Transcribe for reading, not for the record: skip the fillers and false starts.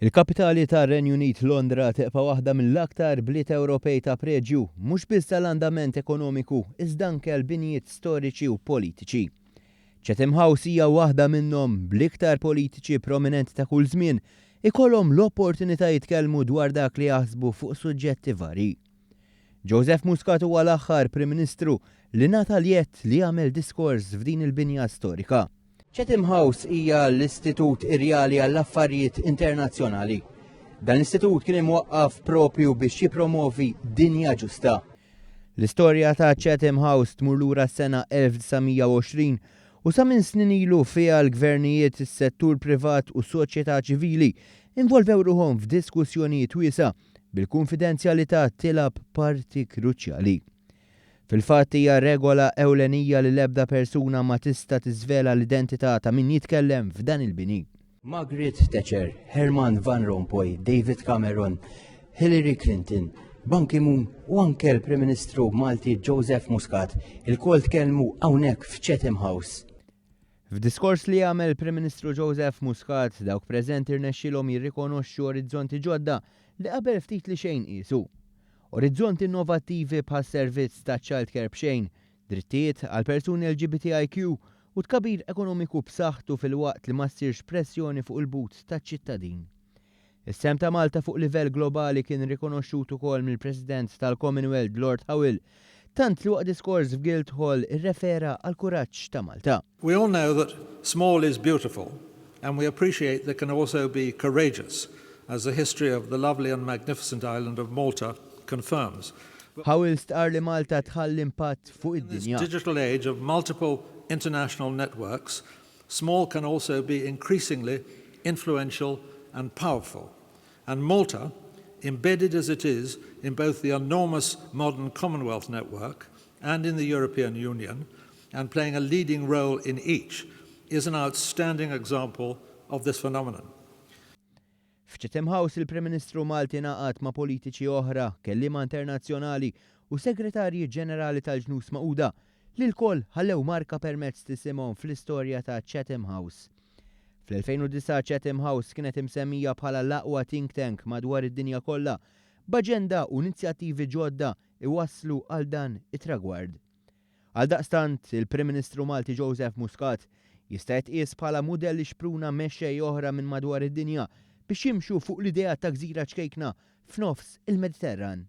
Il-kapitali tar-Renju Unit, Londra, tibqa' waħda mill-aktar bliet Ewropej ta' preġju, mhux biss għall-andament ekonomiku iżda anke għall-binjiet storiċi u politiċi. Chatham House hija waħda minnhom, bl-iktar politiċi prominenti ta' kull żmien ikollhom l-opportunità jitkellmu dwar dak li jaħsbu fuq suġġetti varji. Joseph Muscat huwa l-aħħar Prim Ministru li ngħata l-jedd li jagħmel diskors f'din il-binja storika. Chatham House hija l-Istitut Irjali għall-Affarijiet Internazzjonali. Dan l-istitut kien imwaqqaf propju biex jippromovi dinja ġusta. L-istorja ta' Chatham House tmur lura s-sena 1920 u sa minn snin ilu fiha l-gvernijiet, is-settur privat u s-soċjetà ċivili involvew ruħhom f'diskussjonijiet wiesgħa bil-kunfidenzjalità tilgħab parti kruċjali. Fil-fatt hija regola ewlenija li l-ebda persuna ma tista' tiżvela l-identità ta' min jitkellem f'dan il-bini. Margaret Thatcher, Herman Van Rompuy, David Cameron, Hillary Clinton, Ban Ki-moon u anke l-Prim Ministru Malti Joseph Muscat ilkoll tkellmu hawnhekk f'Chatham House. F'diskors li għamel il-Prim Ministru Joseph Muscat, dawk preżenti rnexxielhom jirrikonoxxu orizzonti ġodda li qabel ftit li xejn qiesu. Orizzonti innovattivi bħas-servizz ta' childcare b'xejn, drittijiet għal persuni LGBTIQ u tkabbir ekonomiku b'saħħtu filwaqt li ma ssirx pressjoni fuq il-but taċ-ċittadin. Is-sehem ta' Malta fuq livell globali kien rikonoxxut ukoll mill-President tal-Commonwealth Lord Howell, tant li waqt diskors f'Guildhall irrefera għall-kuraġġ ta' Malta. We all know that small is beautiful and we appreciate that can also be courageous, as the history of the lovely and magnificent island of Malta confirms. Howell stqarr li Malta tħalli impatt fuq id-dinja. In this digital age of multiple international networks, Small can also be increasingly influential and powerful, and Malta, embedded as it is in both the enormous modern Commonwealth network and in the European Union, and playing a leading role in each, is an outstanding example of this phenomenon. F'Chatham House il-Prim Ministru Malti ngħaqad ma' politiċi oħra, kelliema internazzjonali u Segretarji Ġenerali tal-Ġnus Magħquda li lkoll ħallew marka permezz t'isimhom fl-istorja ta' Chatham House. Fl-2009 Chatham House kienet imsemmija bħala l-aqwa think tank madwar id-dinja kollha b'aġenda u inizjattivi ġodda iwasslu għal dan it-tragward. Għaldaqstant, il-Prim Ministru Malti Joseph Muscat jista' jitqies bħala mudell li xpruna mexxejja oħra minn madwar id-dinja biex jimxu fuq l-idea ta' gżira ċkejkna f'nofs il-Mediterran.